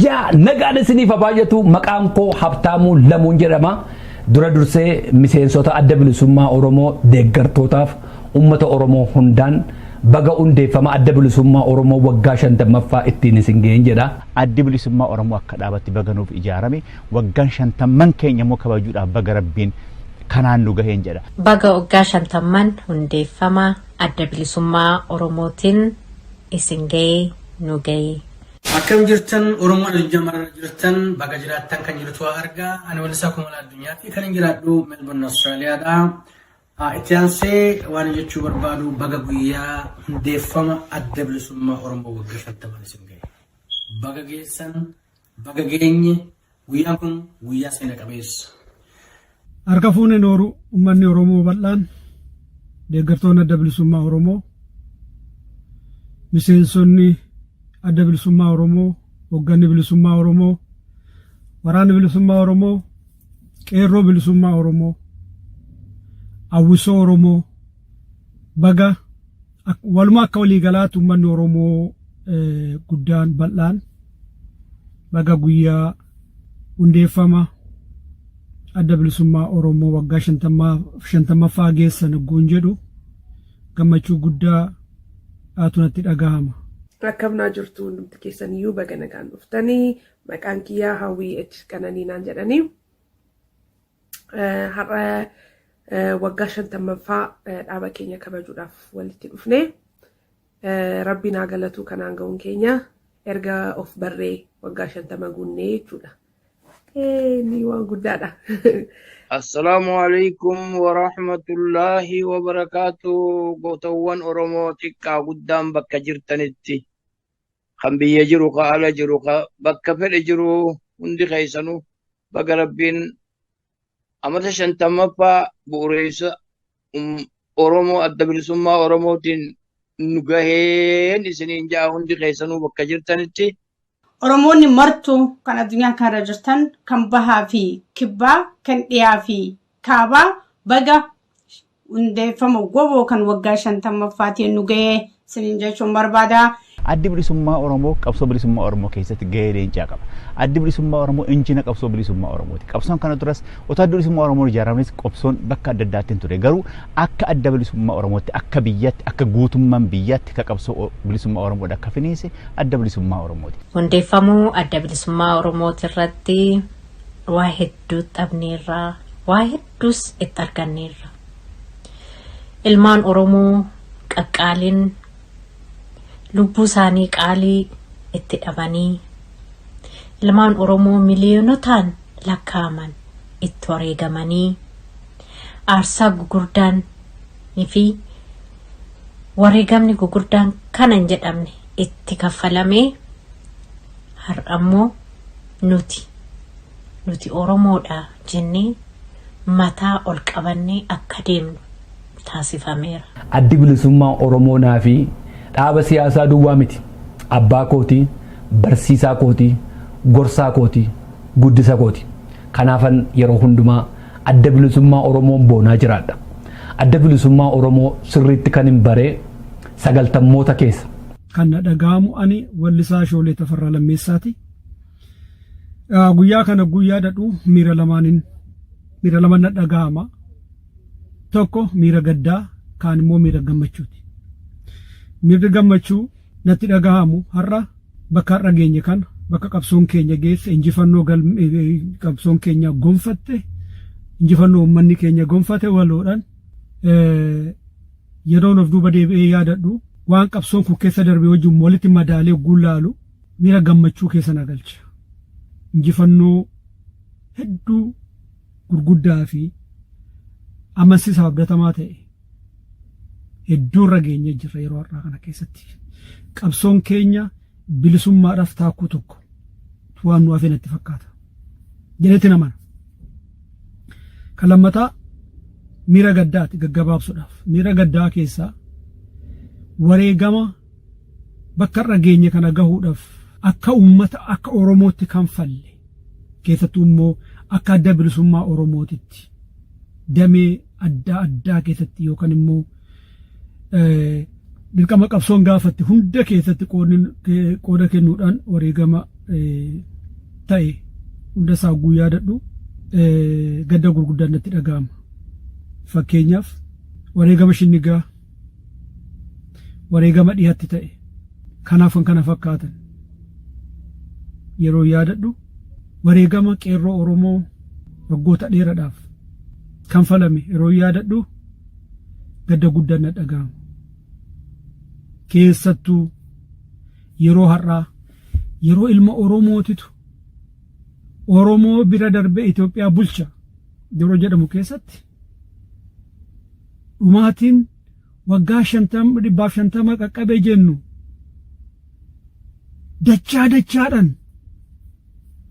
Yooyyaa, nagaan isiniif haa baay'atu. Maqaan koo Habtaamuu Lamuun jedhama. Dura dursee miseensota Adda Bilisummaa Oromoo, deeggartootaaf uummata Oromoo hundaan baga hundeeffama Adda Bilisummaa Oromoo waggaa 50ffaa ittiin isin ga'een jedha. Addi Bilisummaa Oromoo akka dhaabatti baga nuuf ijaarame, waggaan 50n keenya immoo kabajuudhaaf baga Rabbiin kanaan nu gaheen jedha. Baga waggaa 50n hundeeffama Adda Bilisummaa Oromootiin isin ga'ee, nu ga'ee. Akkam jirtan Oromoo addunyaa mararra jirtan? Baga jiraattan kan jirtu argaa. Ani Wallisaa Kumalaa Addunyaatti kan hin jiraadhu Melbourne, Austraaliyaadha. Itti aansee waan jechuu barbaadu, baga guyyaa hundeeffama Adda Bilisummaa Oromoo waggaa 50n isin gahe. Baga geessan, baga geenye, guyyaan kun guyyaa seena qabeessa. Harka fuune nooru, uummanni Oromoo bal'aan, deeggartoonni Adda Bilisummaa Oromoo, miseensonni Adda Bilisummaa Oromoo, hoogganni bilisummaa Oromoo, waraanni bilisummaa Oromoo, qeerroo bilisummaa Oromoo, hawwisoo Oromoo, baga walumaa akka waliigalaatti uummanni Oromoo guddaan bal'aan baga guyyaa hundeeffama Adda Bilisummaa Oromoo waggaa 50ffaa geessan guun jedhu gammachuu guddaa dhaatu natti dhagahama. Akkamnaa jirtu hundumti keessan iyyuu? Baga nagaan dhuftanii. Maqaan kiyyaa Hawwii H Qananii naan jedhanii. Har'a waggaa 50ffaa dhaaba keenya kabajuudhaaf walitti dhufne. Rabbiin haa galatu, kanaan ga'uun keenya erga of barree waggaa 50 guunnee jechuudha. Ni waan guddaadha. Assalaamu alaikum wa rahmatullahi wa barakaatu. Gootawwan Oromoo xiqqaa guddaan bakka jirtanitti, kan biyya jiru, ka ala jiru, ka bakka fedhe jiru, hundi keessanuu baga Rabbiin amata 50ffaa bu'uureessa Oromoo Adda Bilisummaa Oromootiin nu gaheen isiniin ja'a hundi keessanuu bakka jirtanitti. Oromoonni martuu kan addunyaa kanarra jirtan, kan bahaa fi kibbaa, kan dhiyaa fi kaabaa, baga hundeeffama WBO kan waggaa 50ffaatiin nu gahee isiniin jechuun barbaada. Addi Bilisummaa Oromoo qabsoo bilisummaa Oromoo keessatti gahee leencaa qaba. Addi Bilisummaa Oromoo injina qabsoo bilisummaa Oromooti. Qabsoon kana duras otoo Addi Bilisummaa Oromoo ijaaramnis qabsoon bakka adda addaatti ture. Garuu akka Adda Bilisummaa Oromootti, akka biyyaatti, akka guutummaan biyyaatti akka qabsoo bilisummaa Oromoodha akka finiinse Adda Bilisummaa Oromooti. Hundeeffamuu Adda Bilisummaa Oromooti irratti waa hedduu dhabneerra, waa hedduus itti arganneerra. Ilmaan Oromoo qaqqaaliin lubbuu isaanii qaalii itti dhabanii, ilmaan Oromoo miliyoonotaan lakkaa'aman itti wareegamanii, aarsaa gugurdaan fi wareegamni gugurdaan kana hin jedhamne itti kaffalamee, har'ammoo nuti Oromoodha jennee mataa ol qabannee akka deemnu taasifameera. Addi Bilisummaa Oromoo naa fi dhaaba siyaasaa duwwaa miti. Abbaa kootii, barsiisaa kootii, gorsaa kootii, guddisa kooti. Kanaafan yeroo hundumaa Adda Bilisummaa Oromoon boonaa jiraadha. Adda Bilisummaa Oromoo sirriitti kan hin baree sagaltammoota keessa. Kan na dhaga'amu, ani Wallisaa Shoolee Tafarraa Lammeessaati. Guyyaa kana guyyaa dhadhu miira lamaaniin, miira lama na dhaga'ama. Tokko miira gaddaa, kaan immoo miira gammachuuti. Miirri gammachuu natti dhaga'amu, har'a bakka har'a geenye kana, bakka qabsoon keenya geesse, injifannoo qabsoon keenya gonfatte, injifannoo uummanni keenya gonfate waloodhaan, yeroon of duuba deebi'ee yaadadhu, waan qabsoon kun keessa darbe wajjin walitti madaalee guulaalu, miira gammachuu keessa na galcha. Injifannoo hedduu gurguddaa fi amansiisaa abdatamaa ta'e hedduu irra geenyee jirra yeroo har'aa kana keessatti. Qabsoon keenya bilisummaadhaaf taakkuu tokko waan nu hafe natti fakkaata. Jedhetti namana. Kan lammataa miira gaddaati gaggabaabsuudhaaf. Miira gaddaa keessaa wareegama bakka irra geenye kana gahuudhaaf akka uummata, akka Oromootti kan falle, keessattuu immoo akka Adda Bilisummaa Oromootitti damee adda addaa keessatti yookaan immoo dirqama qabsoon gaafatte hunda keessatti qooda kennuudhaan wareegama ta'e hunda isaa hogguu yaadadhu gadda gurguddaan natti dhaga'ama. Fakkeenyaaf wareegama Shinnigaa, wareegama dhihatti ta'e kanaaf kan kana fakkaatan yeroo yaadadhu wareegama qeerroo Oromoo waggoota dheeradhaaf kanfalame yeroo yaadadhu gadda guddaan na dhaga'ama. Keessattuu yeroo har'aa yeroo ilma Oromootitu Oromoo bira darbee Itoophiyaa bulcha yeroo jedhamu keessatti dhumaatiin waggaa 150 qaqqabe jennu dachaa dachaadhaan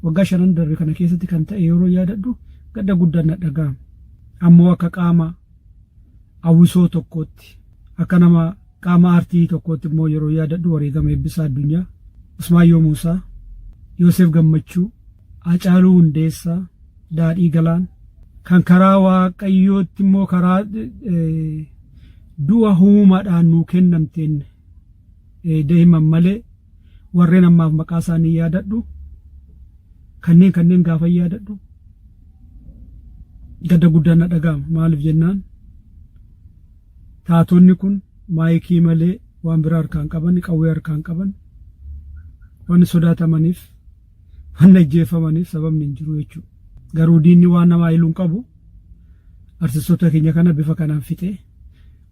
waggaa shanan darbe kana keessatti kan ta'e yeroo yaadadhu gadda guddaan na dhaga'ama. Ammoo akka qaama hawwisoo tokkootti akka nama qaama aartii tokkootti immoo yeroo yaadadhu wareegama Eebbisaa Addunyaa, Usmaayyoo Muusaa, Yoosef Gammachuu, Hacaaluu Hundeessaa, Daadhii Galaan kan karaa Waaqayyootti immoo karaa du'a uumaadhaan nuu kennamteen deeman malee warreen ammaaf maqaa isaanii yaadadhu kanneen kanneen gaafa yaadadhu gadda guddaan na dhaga'ama. Maaliif jennaan taatonni kun maayikii malee waan biraa harkaan qaban, qawwee harkaan qaban, waan sodaatamaniif waan ajjeefamaniif sababni hin jiru jechuudha. Garuu diinni waan namaa iluu hin qabu. Artistoota keenya kana bifa kanaan fixee,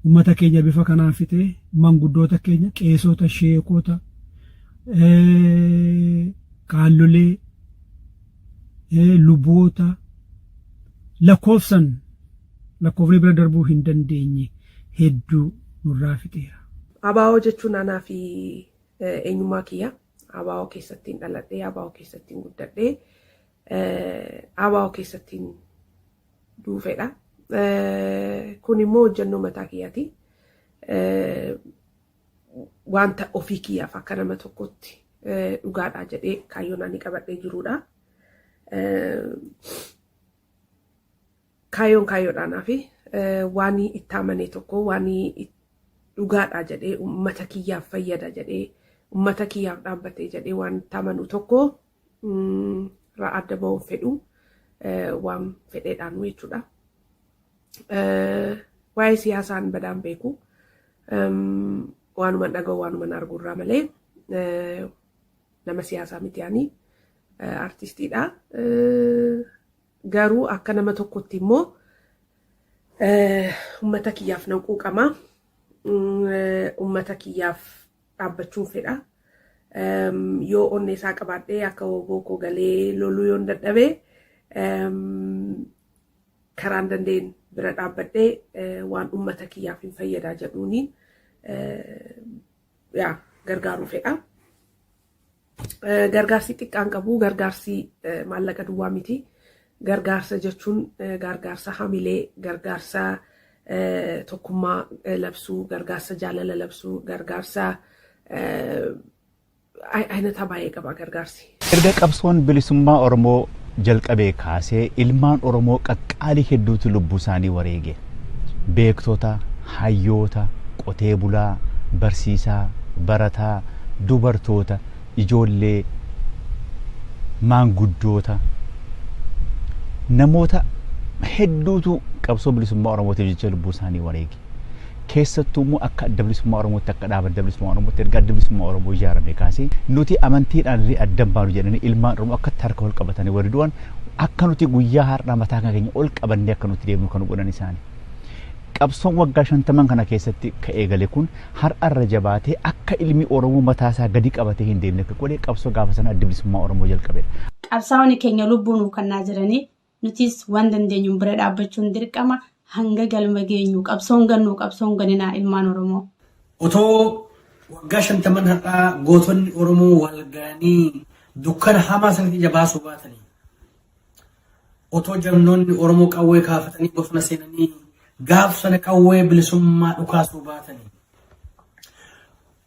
uummata keenya bifa kanaan fixee, manguddoota keenya, qeesota, sheekota, qaallolee, luboota lakkoofsan lakkoofni bira darbuu hin dandeenye hedduu nurraa fixeera. ABO jechuun anaa fi eenyummaa kiyya. ABO keessattiin dhaladhee, ABO keessattiin guddadhee, ABO keessattiin duufedha. Kun immoo hojjannoo mataa kiyyaati. Wanta ofii kiyyaaf akka nama tokkotti dhugaadha jedhee kaayyoon ani qabadhee jirudha. Kaayyoon kaayyoodhaanaa fi waan itti amane tokko waan dhugaadha jedhee uummata kiyyaaf fayyada jedhee uummata kiyyaaf dhaabbatee jedhee waan itti amanu tokko irraa adda ba'uun fedhu waan fedheedhaan jechuudha. Waa'ee siyaasaan badaan beeku. Waanuma dhaga'u waanuma argu irraa malee nama siyaasaa miti ani artistiidha. Garuu akka nama tokkotti immoo uummata kiyyaaf nan quuqama. Uummata kiyyaaf dhaabbachuun fedha. Yoo onnee isaa qabaadhee akka woboo koo galee loluu yoon dadhabe karaan dandeen bira dhaabbadhee waan uummata kiyyaaf hin fayyadaa jedhuuni yaa gargaaruu fedha. Gargaarsi xiqqaan qabu gargaarsi maallaqa duwwaa miti. Gargaarsa jechuun gargaarsa hamilee, gargaarsa tokkummaa labsuu, gargaarsa jaalala labsuu, gargaarsa aynata baay'ee qaba gargaarsi. Erga qabsoon bilisummaa Oromoo jalqabee kaasee ilmaan Oromoo qaqqaalii hedduutu lubbuu isaanii wareege. Beektota, hayyoota, qotee bulaa, barsiisaa, barataa, dubartoota, ijoollee, maanguddoota, namoota hedduutu qabsoo bilisummaa Oromootiif jecha lubbuu isaanii wareege. Keessattuu immoo akka Adda Bilisummaa Oromootti, akka dhaaba Adda Bilisummaa Oromootti, erga Adda Bilisummaa Oromoo ijaarame kaasee nuti amantiidhaan illee adda hin baanu jedhanii ilmaan Oromoo akka harka ol qabatanii warri du'an akka nuti guyyaa har'aa mataa kan keenya ol qabannee akka nuti deemnu kan godhan isaani. Qabsoon waggaa 50 kana keessatti ka eegale kun har'arra jabaatee akka ilmi Oromoo mataa isaa gadi qabatee hin deemne akka godhe qabsoo gaafa sana Adda Bilisummaa Oromoo jalqabedha. Qabsaa'onni keenya lubbuu nuu kannaa jiranii nutis waan dandeenyuun bira dhaabbachuun dirqama hanga galma geenyu qabsoon gannu qabsoon ganinaa ilmaan Oromoo. Otoo waggaa 50 har'aa gootonni Oromoo wal ga'anii dukkana hamaa sanatti ija baasuu baatanii otoo jagnoonni Oromoo qawwee kaafatanii bosona seenanii gaaf sana qawwee bilisummaa dhukaasuu baatanii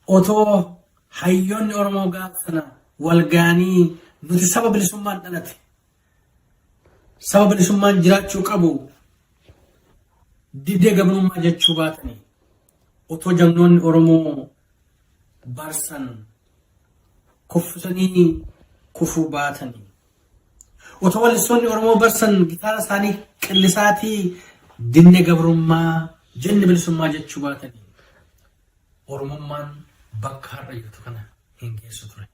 otoo hayyoonni Oromoo gaaf sana wal ga'anii nuti saba bilisummaan dhalate saba bilisummaan jiraachuu qabu didee gabrummaa jechuu baatanii otoo jagnoonni Oromoo barsan kuffisanii kufuu baatanii. Otoo wallistoonni Oromoo barsan gitaara isaanii qillisaatii dinne gabrummaa jenne bilisummaa jechuu baatanii Oromummaan bakka har'a jirtu kana hin geessu ture.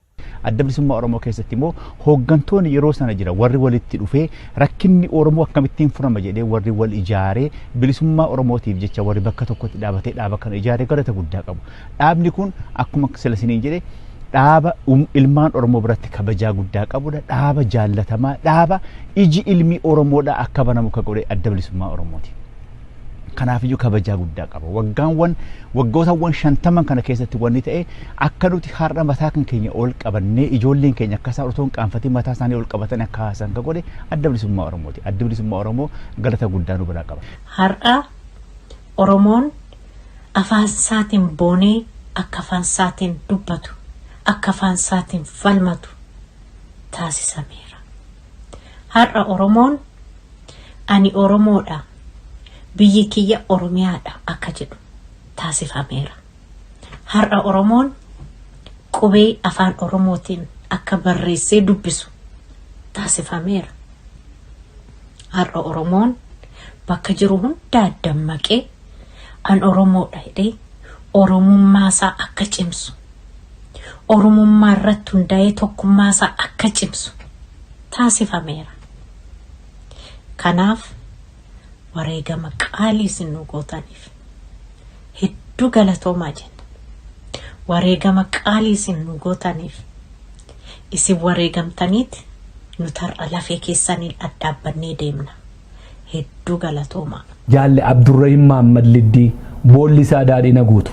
Adda Bilisummaa Oromoo keessatti immoo hooggantoonni yeroo sana jira warri walitti dhufee rakkinni Oromoo akkamittiin furama jedhee warri wal ijaaree bilisummaa Oromootiif jecha warri bakka tokkotti dhaabatee dhaaba kana ijaaree galata guddaa qabu. Dhaabni kun akkuma sila isiniin jedhe dhaaba ilmaan Oromoo biratti kabajaa guddaa qabudha. Dhaaba jaallatamaa, dhaaba iji ilmi Oromoodhaa akka banamu kan godhe Adda Bilisummaa Oromooti. Kanaafiyyuu kabajaa guddaa qaba. Waggaawwan waggootawwan 50n kana keessatti wanni ta'e akka nuti har'a mataa kan keenya ol qabannee ijoolleen keenya akka isaan otoo hin qaanfatiin mataa isaanii ol qabatanii akka haasan kan godhe Adda Bilisummaa Oromooti. Adda Bilisummaa Oromoo galata guddaa nu biraa qaba. Har'a Oromoon afaan isaatiin boonee akka afaan isaatiin dubbatu, akka afaan isaatiin falmatu taasisameera. Har'a Oromoon ani Oromoodha, biyyi kiyya Oromiyaadha akka jedhu taasifameera. Har'a Oromoon qubee afaan Oromootiin akka barreessee dubbisu taasifameera. Har'a Oromoon bakka jiru hundaa dammaqee an Oromoodha jedhee Oromummaa isaa akka cimsu, Oromummaa irratti hundaa'ee tokkummaa isaa akka cimsu taasifameera. Kanaaf wareegama qaalii isin nu gootaniif hedduu galatoomaa jenna. Wareegama qaalii isin nu gootaniif isin wareegamtaniit nuti har'a lafee keessaniin dhadhaabbannee deemna. Hedduu galatoomaa. Jaalle Abdurrahim Mahaammad Liddii boolli isaa daadhii na guutu.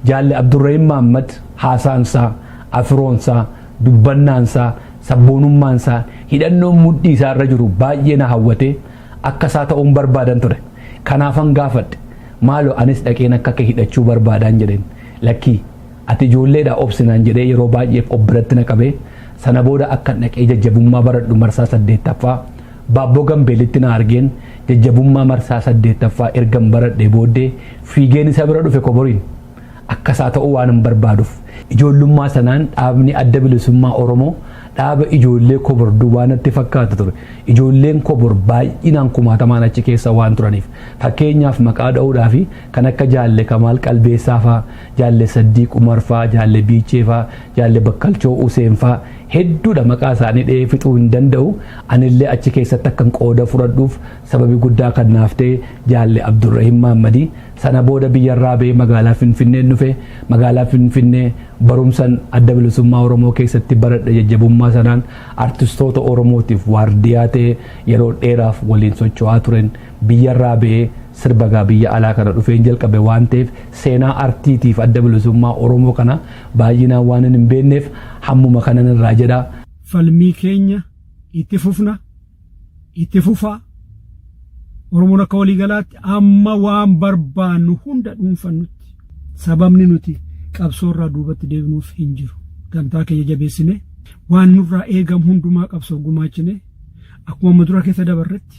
Jaalle Abdurrahim Mahaammad haasaan isaa, afiroon isaa, dubbannaan isaa, sabboonummaan isaa, hidhannoon mudhii isaa irra jiru baay'ee na hawwatee akka isaa ta'uun barbaadan ture. Kanaafan gaafadhe. Maaloo anis dhaqeen akka kee hidhachuu barbaadaan jedheen. Lakkii ati ijoolleedha obsi naan jedhee yeroo baay'eef of biratti na qabee sana booda akkan dhaqee jajjabummaa baradhu marsaa 8ffaa Baabboo Gambeelitti na argeen jajjabummaa marsaa 8ffaa ergan baradhee booddee fiigeen isa bira dhufe koboriin. Akka isaa ta'uu waanan barbaaduf. Ijoollummaa sanaan dhaabni Adda Bilisummaa Oromoo dhaaba ijoollee kobor duwwaa natti fakkaata ture. Ijoolleen kobor baay'inaan kumaatamaan achi keessa waan turaniif. Fakkeenyaaf maqaa dha'uudhaaf kan akka Jaalle Kamaal Qalbeessaa faa, Jaalle Saddiiq Umar faa, Jaalle Biichee faa, Jaalle Bakkalchoo Useen faa hedduudha maqaa isaanii dha'ee fixuu hin danda'u. Anillee achi keessatti akkan qooda fudhadhuuf sababii guddaa kan naaf ta'e Jaalle Abdurrahim Mahammadii. Sana booda biyyarraa ba'ee magaalaa Finfinneen dhufe. Magaalaa Finfinnee barumsan Adda Bilisummaa Oromoo keessatti baradhe jajjabummaa sanaan artistoota Oromootiif waardiyaa ta'ee yeroo dheeraaf waliin socho'aa turen biyyarraa ba'ee sirba gaa biyya alaa kana dhufeen jalqabe waan ta'eef seenaa artiitiif Adda Bilisummaa Oromoo kana baay'inaan waan hin beekneef hammuma kanan irraa jedha. Falmii keenya itti fufna, itti fufaa. Oromoon akka waliigalaatti amma waan barbaannu hunda dhuunfannutti sababni nuti qabsoo irraa duubatti deebinuuf hin jiru. Gamtaa keenya jabeessine waan nurraa eegamu hundumaa qabsoof gumaachine akkuma amma dura keessa dabarretti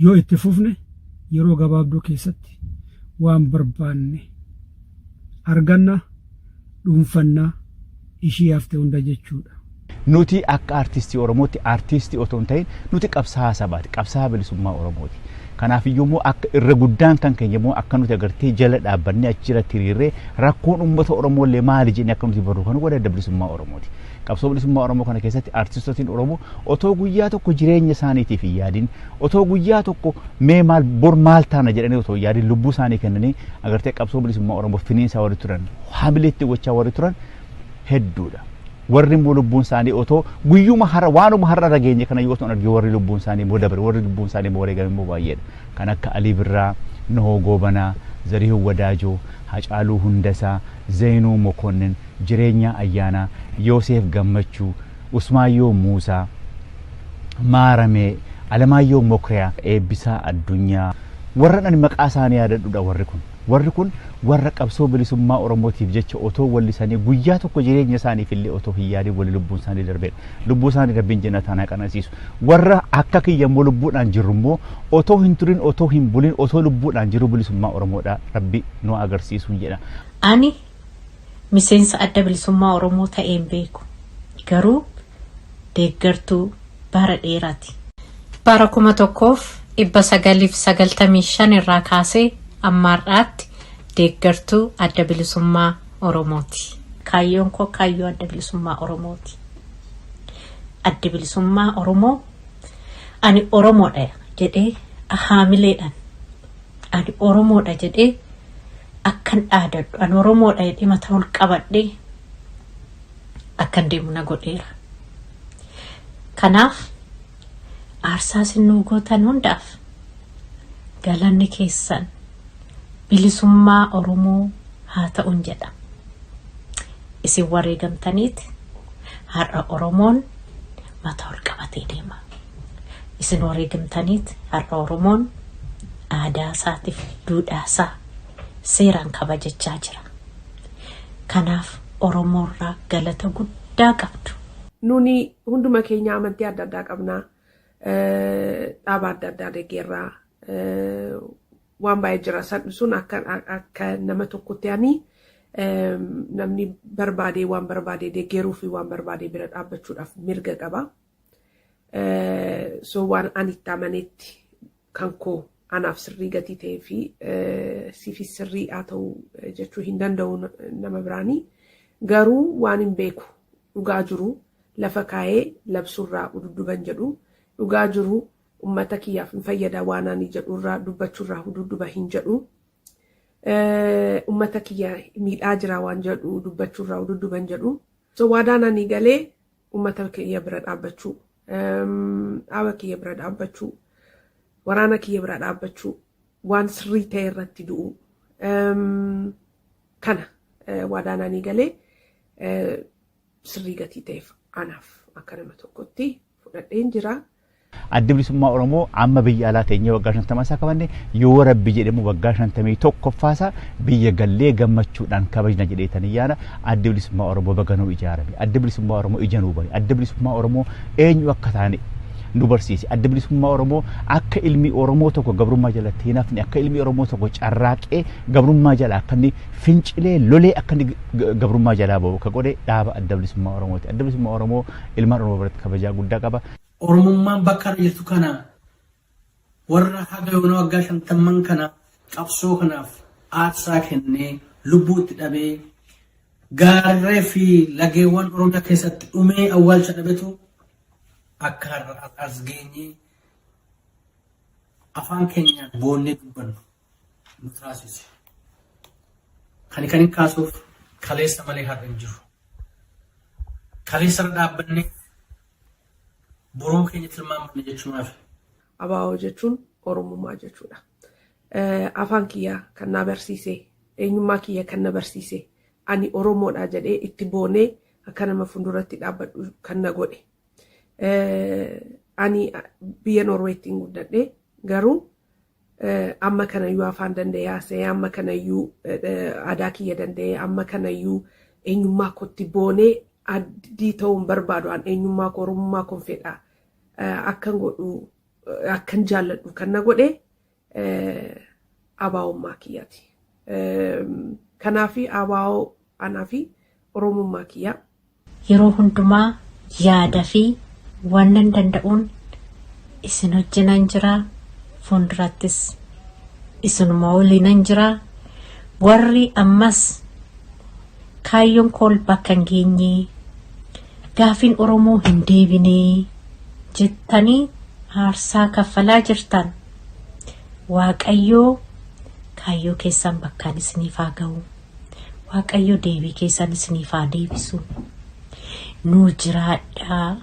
yoo itti fufne yeroo gabaabduu keessatti waan barbaanne arganna, dhuunfanna, ishii hafte hunda jechuudha. Nuti akka artistii Oromootti artistii otoo hin ta'in nuti qabsaa'aa sabaati, qabsaa'aa bilisummaa Oromooti. Kanaaf iyyuu immoo akka irra guddaan kan keenya immoo akka nuti agartee jala dhaabbannee achi jalatti hiriirree rakkoon uummata Oromoo illee maali jennee akka nuti barru kan godhe Adda Bilisummaa Oromooti. Qabsoo bilisummaa Oromoo kana keessatti artistotiin Oromoo otoo guyyaa tokko jireenya isaaniitiif hin yaadin, otoo guyyaa tokko mee maal bor maal taana jedhanii otoo hin yaadin lubbuu isaanii kennanii agartee qabsoo bilisummaa Oromoo finiinsaa warri turan, hamileetti gochaa warri turan hedduudha. Warri immoo lubbuun isaanii otoo guyyuma har'a waanuma har'a irra geenye kana yoo ta'an arge warri lubbuun isaanii immoo dabre warri lubbuun isaanii immoo wareegame immoo baay'eedha. Kan akka Alii Birraa, Nohoo Goobanaa, Zarihun Wadaajoo, Hacaaluu Hundasaa, Zeenuu Mokonnin, Jireenyaa Ayyaanaa, Yooseef Gammachuu, Usmaayyoo Muusaa, Maaramee, Alamaayyoo Mokriyaa, Eebbisaa Addunyaa warran ani maqaa isaanii yaadadhudha warri kun. Warri kun warra qabsoo bilisummaa Oromootiif jecha otoo wallisanii guyyaa tokko jireenya isaaniif illee otoo hin yaadin walli lubbuun isaanii darbeedha. Lubbuu isaanii Rabbiin jannataan haa qanansiisu. Warra akka kiyya immoo lubbuudhaan jirru immoo otoo hin turin otoo hin bulin otoo lubbuudhaan jirru bilisummaa Oromoodha Rabbi nu haa agarsiisuun jedha. Ani miseensa Adda Bilisummaa Oromoo ta'ee hin beeku. Garuu deeggartuu bara dheeraati. Bara 1995 irraa kaasee amma har'aatti deeggartuu Adda Bilisummaa Oromooti. Kaayyoon koo kaayyoo Adda Bilisummaa Oromooti. Addi Bilisummaa Oromoo ani Oromoodha jedhee haamileedhaan ani Oromoodha jedhee akkan dhaadadhu, ani Oromoodha jedhee mataa ol qabadhee akkan deemu na godheera. Kanaaf aarsaa isin nuu gootan hundaaf galanni keessan bilisummaa Oromoo haa ta'uun jedha. Isin wareegamtaniit har'a Oromoon mataa ol qabatee deema. Isin wareegamtaniit har'a Oromoon aadaa isaatiif duudhaa isaa seeraan kabajachaa jira. Kanaaf Oromoorraa galata guddaa qabdu. Nuni hunduma keenya amantii adda addaa qabna. Dhaaba adda addaa deeggarraa. Waan baay'ee jira. Sun akka nama tokkotti ani namni barbaadee waan barbaadee deeggaruu fi waan barbaadee bira dhaabbachuudhaaf mirga qaba. So waan ani itti amanetti kan koo anaaf sirrii gatii ta'ee fi siifis sirrii haa ta'u jechuu hin danda'u nama biraanii. Garuu waan hin beeku dhugaa jiru lafa kaa'ee labsuurraa ududduban jedhu, dhugaa jiru ummata kiyyaaf hin fayyada waan ani jedhurraa dubbachuurraa ududduba hin jedhu. Ummata kiyya miidhaa jira waan jedhu dubbachuurraa ududduba hin jedhu. So waadaan ani galee ummata kiyya bira dhaabbachuu, dhaaba kiyya bira dhaabbachuu, waraana kiyya bira dhaabbachuu, waan sirrii ta'e irratti du'u. Kana waadaan ani galee sirrii gatii ta'eef anaaf akka nama tokkotti fudhadheen jira. Addi Bilisummaa Oromoo amma biyya alaa teenyee waggaa 50 isaa kabanne, yoo Rabbi jedhamu waggaa 51ffaa isaa biyya gallee gammachuudhaan kabajna jedheetanii yaada. Addi Bilisummaa Oromoo baga nuu ijaarame. Addi Bilisummaa Oromoo ija nuu bane. Addi Bilisummaa Oromoo eenyu akka taane nu barsiise. Addi Bilisummaa Oromoo akka ilmi Oromoo tokko gabrummaa jalatti hin hafne, akka ilmi Oromoo tokko carraaqee gabrummaa jala akka inni fincilee lolee akka inni gabrummaa jalaa ba'u akka godhe dhaaba Adda Bilisummaa Oromooti. Adda Bilisummaa Oromoo ilmaan Oromoo biratti kabajaa guddaa qaba. Oromummaan bakka irra jirtu kana warra haga yoona waggaa shantamman kana qabsoo kanaaf aarsaa kennee lubbuu itti dhabee gaarree fi lageewwan Oromiyaa keessatti dhumee awwaalcha dhabetu akka har'a as geenyee afaan keenyaan boonnee dubbannu nu taasise. Kan hin kaasuuf kaleessa malee har'a hin jiru. Kaleessa irra dhaabbannee boruu keenya tilmaamanne jechuumaaf. ABO jechuun Oromummaa jechuudha. Afaan kiyya kan na barsiise, eenyummaa kiyya kan na barsiise, ani Oromoodha jedhee itti boonee akka nama fuulduratti dhaabbadhu kan na godhe. Ani biyya Noorweetti hin guddadhe, garuu amma kanayyuu afaan danda'ee haasa'ee, amma kanayyuu aadaa kiyya danda'ee, amma kanayyuu eenyummaa kootti boonee addii ta'uu hin barbaadu. An eenyummaa koo, Oromummaa koon fedha. Akkan godhu, akkan jaalladhu kan na godhe ABO'ummaa kiyyaati. Kanaafi ABO anaa fi Oromummaa kiyyaa. Yeroo hundumaa yaada fi wannan danda'uun isin wajjinan jira. Fuuldurattis isinuma waliinan jira. Warri ammas kaayyoon kool bakka hin geenye, gaafiin Oromoo hin deebine jettanii aarsaa kaffalaa jirtan, Waaqayyoo kaayyoo keessan bakkaan isiniif haa ga'u. Waaqayyo deebii keessan isiniif haa deebisu. Nuu jiraadhaa.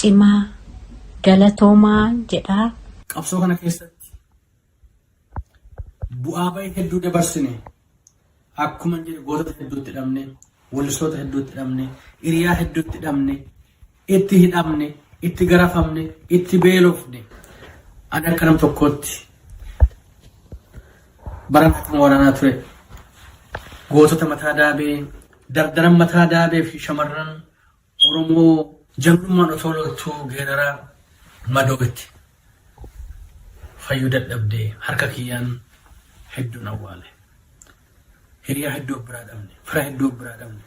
Cimaa, galatoomaa jedhaa. Qabsoo kana keessatti bu'aa bahii hedduu dabarsine. Akkuma jedhe, gootota hedduutti dhabne, wallistoota hedduutti dhabne, hiriyaa hedduutti dhabne, itti hidhamne, itti garafamne, itti beelofne. Ani akka nam tokkootti baran akkuma waraanaa ture gootota mataa daabee, dardaran mataa daabee fi shamarran Oromoo jagnummaan otoo loltuu geeraraa madootti fayyuu dadhabdee harka kiyyaan hedduun awwaale. Hiriyaa hedduu of biraa dhabne, fira hedduu of biraa dhabne.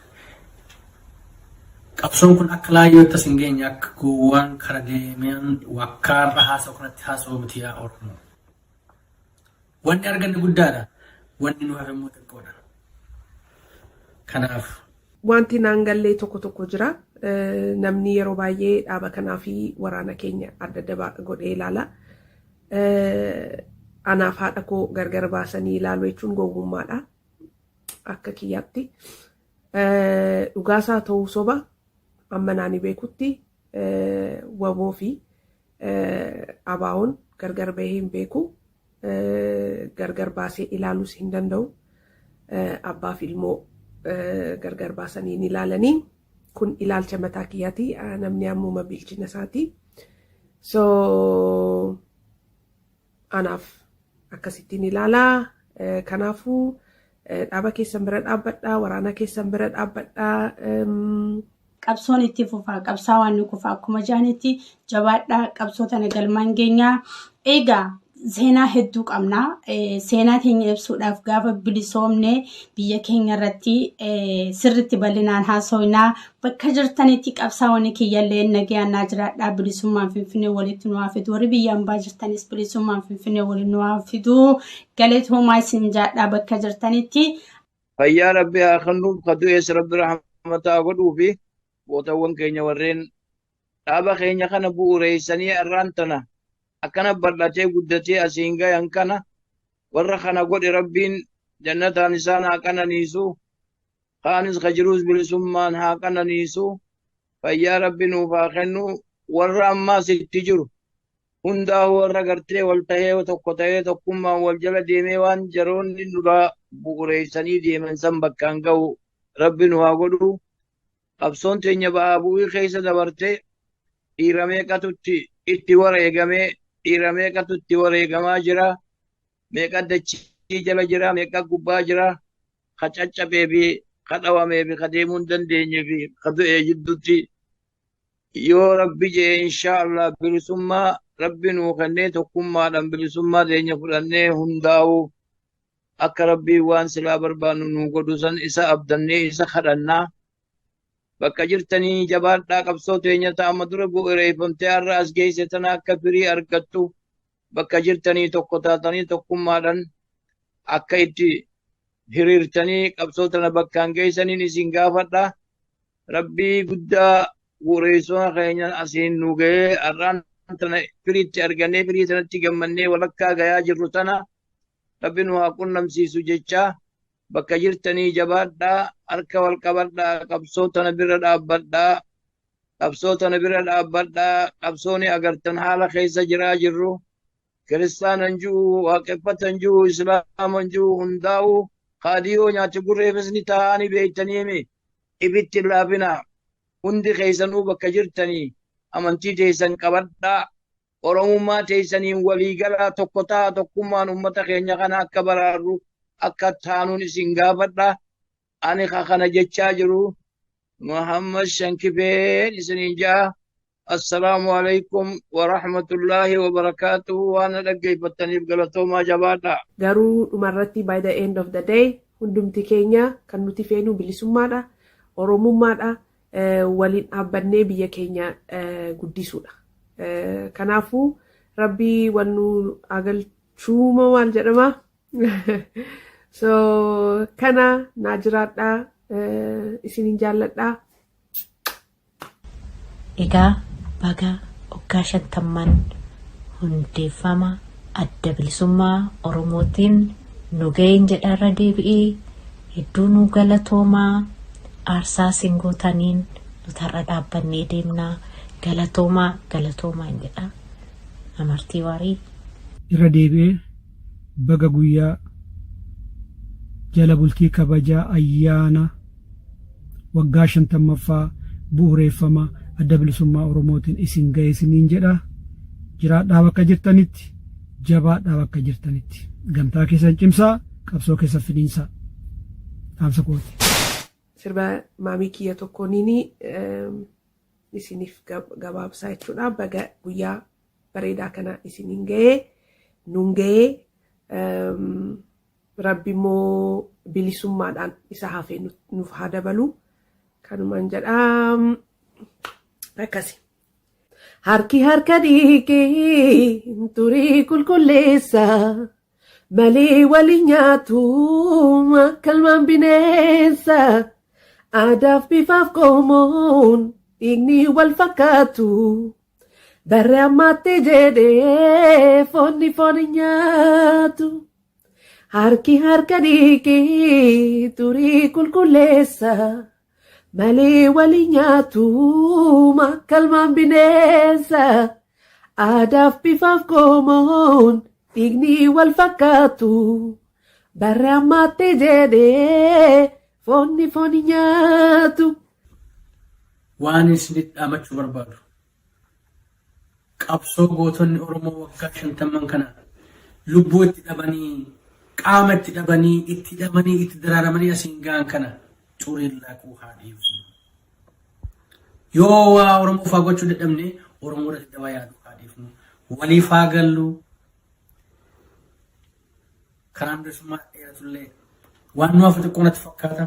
Qabsoon kun akka laayyootti as hin geenye, akka gowwaan kara deemeen wakkaarra haasa'u kanatti haasa'u miti yaa Oromoo. Wanni arganne guddaadha. Wanni nu hafe immoo xiqqoodha. Kanaaf Wanti naan gallee tokko tokko jira. Namni yeroo baay'ee dhaaba kanaa fi waraana keenya adda adda godhee ilaala. Anaaf haadha koo gargar baasanii ilaalu jechuun gowwummaadha. Akka kiyyaatti. Dhugaasaa ta'uu soba amma naani beekutti WBO fi ABO'n gargar bahee hin beeku. Gargar baasee ilaaluus hin danda'u. Abbaa fi ilmoo gargar baasanii hin ilaalanii. Kun ilaalcha mataa kiyyaati. Namni ammuma bilchina isaati. So anaaf akkasittiin ilaalaa. Kanaafuu dhaaba keessan bira dhaabbadhaa, waraana keessan bira dhaabbadhaa. Qabsoon itti fufaa, qabsaawaan ni kufa akkuma jaanitti, jabaadhaa, qabsoo tana galmaan geenyaa. Egaa seenaa hedduu qabna. Seenaa keenya ibsuudhaaf gaafa bilisoomne biyya keenya irratti sirritti bal'inaan haasofnaa. Bakka jirtanitti qabsaa'onni kiyyallee nagayaan naa jiraadhaa. Bilisummaan Finfinnee walitti nu haa fidu. Warri biyya hambaa jirtanis bilisummaan Finfinnee walitti nu haa fidu. Galatoomaa isin jaadhaa bakka jirtanitti. Fayyaa Rabbi haa kennuuf, ka du'es Rabbi rahmataa godhuu fi gootawwan keenya warreen dhaaba keenya kana bu'uureessanii har'aan tana akkana bal'atee guddatee asiin gayan kana, warra kana godhe Rabbiin jannataan isaan haa qananiisu. Kaanis ka jiruus bilisummaan haa qananiisu. Fayyaa Rabbi nuuf haa kennu. Warra ammaas itti jiru hundaa, warra gartee wal tahee, tokko tahee, tokkummaan wal jala deemee waan jaroonni nurraa bu'uureessanii deeman san bakkaan ga'u Rabbi nu haa godhu. Qabsoon teenya ba'aa bu'ii keessa dabartee, dhiira meeqatutti itti wareegamee, dhiira meeqatu itti wareegamaa jira, meeqa dachii jala jira, meeqa gubbaa jira, ka caccabee fi ka dhawamee fi ka deemuu hin dandeenye fi ka du'ee jidduutti. Yoo Rabbi jee, insha Allah, bilisummaa Rabbi nuu kennee, tokkummaadhaan bilisummaa teenya fudhannee hundaa'uu akka Rabbii waan silaa barbaannu nuu godhu san isa abdannee isa kadhannaa. Bakka jirtanii jabaadhaa. Qabsoo teenya ta'ama dura bu'uureeffamtee har'a as geesse tana akka firii argattu bakka jirtanii tokko taatanii tokkummaadhaan akka itti hiriirtanii qabsoo tana bakkaan geessaniin isin gaafadha. Rabbii guddaa bu'uureessuma keenya asiin nu ga'ee har'aan tana firiitti argannee, firii sanatti gammannee walakkaa gayaa jirru tana Rabbi nu haa qunnamsiisu jecha, bakka jirtanii jabaadhaa, harka wal qabadhaa, qabsoo tana bira dhaabbadhaa, qabsoo tana bira dhaabbadhaa. Qabsooni agartan haala keessa jiraa jirru, kiristaanan jiru, waaqeffatan jiru, islaaman jiru, hundaa'u kaadiyoo nyaate gurreefis ni ta'anii beektaniimi. Ibitti laafina. Hundi keessanuu bakka jirtanii amantii teessan qabadhaa, Oromummaa teessaniin waliigalaa, tokko ta'a. Tokkummaan ummata keenya kana akka baraarru akka taanuun isin gaafadha. Ani ka kana jechaa jiru Muhammad Shankifeen isiniin ja'a. Assalaamu alaikum wa rahmatullaahi wa barakaatuhu. Waan na dhaggeeffattaniif galatoomaa, jabaadha. Garuu dhumarratti, by the end of the day, hundumti keenya kan nuti feenu bilisummaadha, Oromummaadha, waliin dhaabbannee biyya keenya guddisuudha. Kanaafuu Rabbii wannu agalchuuma maal jedhama. So kana naa jiraadhaa, isinin jaalladhaa. Egaa baga waggaa 50n hundeeffama Adda Bilisummaa Oromootiin nu ga'een jedharra deebi'ee hedduu nu galatoomaa. Aarsaa isin gootaniin nuti har'a dhaabbannee deemnaa. Galatoomaa, galatoomaan jedha. Amartii Waarii. Irra deebi'ee baga guyyaa jala bultii kabajaa ayyaana waggaa 50ffaa bu'uureeffama Adda Bilisummaa Oromootiin isin ga'e isiniin jedha. Jiraadhaa bakka jirtanitti, jabaadhaa bakka jirtanitti. Gamtaa keessan cimsaa, qabsoo keessan finiinsaa. Dhaamsa kooti. Sirba maamii kiyya tokkooniin isiniif gabaabsaa jechuudha. Baga guyyaa bareedaa kana isiniin ga'ee, nuun ga'ee. Rabbi immoo bilisummaadhaan isa hafee nuuf haa dabalu. Kanumaan jedhaa akkasi. Harki harka dhiqee turii qulqulleessa malee waliin nyaatu akka ilmaan bineensa. Aadaaf bifaaf qomoon dhiigni wal fakkaatu. Barri ammaatti jedhee foonni foon hin nyaatu. Harki harka dhiqee turii qulqulleessa malee waliin nyaatu akka ilmaan bineensa. Aadaaf bifaaf qomoon dhiigni wal fakkaatu. Barri ammaatti jedhee foonni foon hin nyaatu. Waan isinitti dhaamachuu barbaadu. Qabsoo gootonni Oromoo waggaa shantamman kana lubbuu itti dhabanii, qaama itti dhabanii, itti hidhamanii, itti daraaramanii asiin ga'an kana xuriin laaquu haa dhiifnu. Yoo waa Oromoof haa gochuu dadhabne Oromoo irratti daba yaaduu haa dhiifnu. Waliif haa gallu. Karaan bilisummaa dheeratullee waan nu hafu xiqqoo natti fakkaata.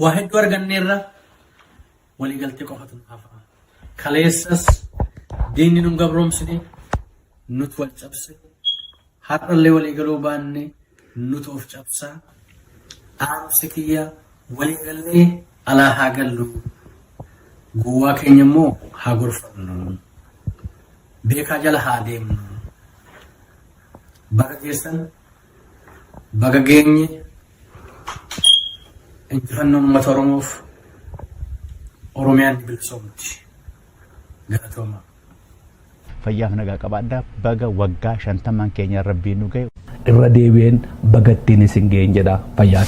Waa hedduu arganneerra waliigaltee qofatu nu hafa. Kaleessas diinni nun gabroomsine nutu wal cabse. Har'allee waliigaluu baanne nutu of cabsaa. Dhaamsi kiyya waliigallee alaa haa gallu. Gowwaa keenya immoo haa gorfannu. Beekaa jala haa deemnu. Baga geessan, baga geenye, injifannoon uummata Oromoof Oromiyaan ni bilisoomti. Galatooma. Fayyaaf nagaa qabaadhaa baga waggaa shantamaan keenya rabbiin nu ga'e. Irra deebi'een baga ittiin isin ga'een jedha fayyaa.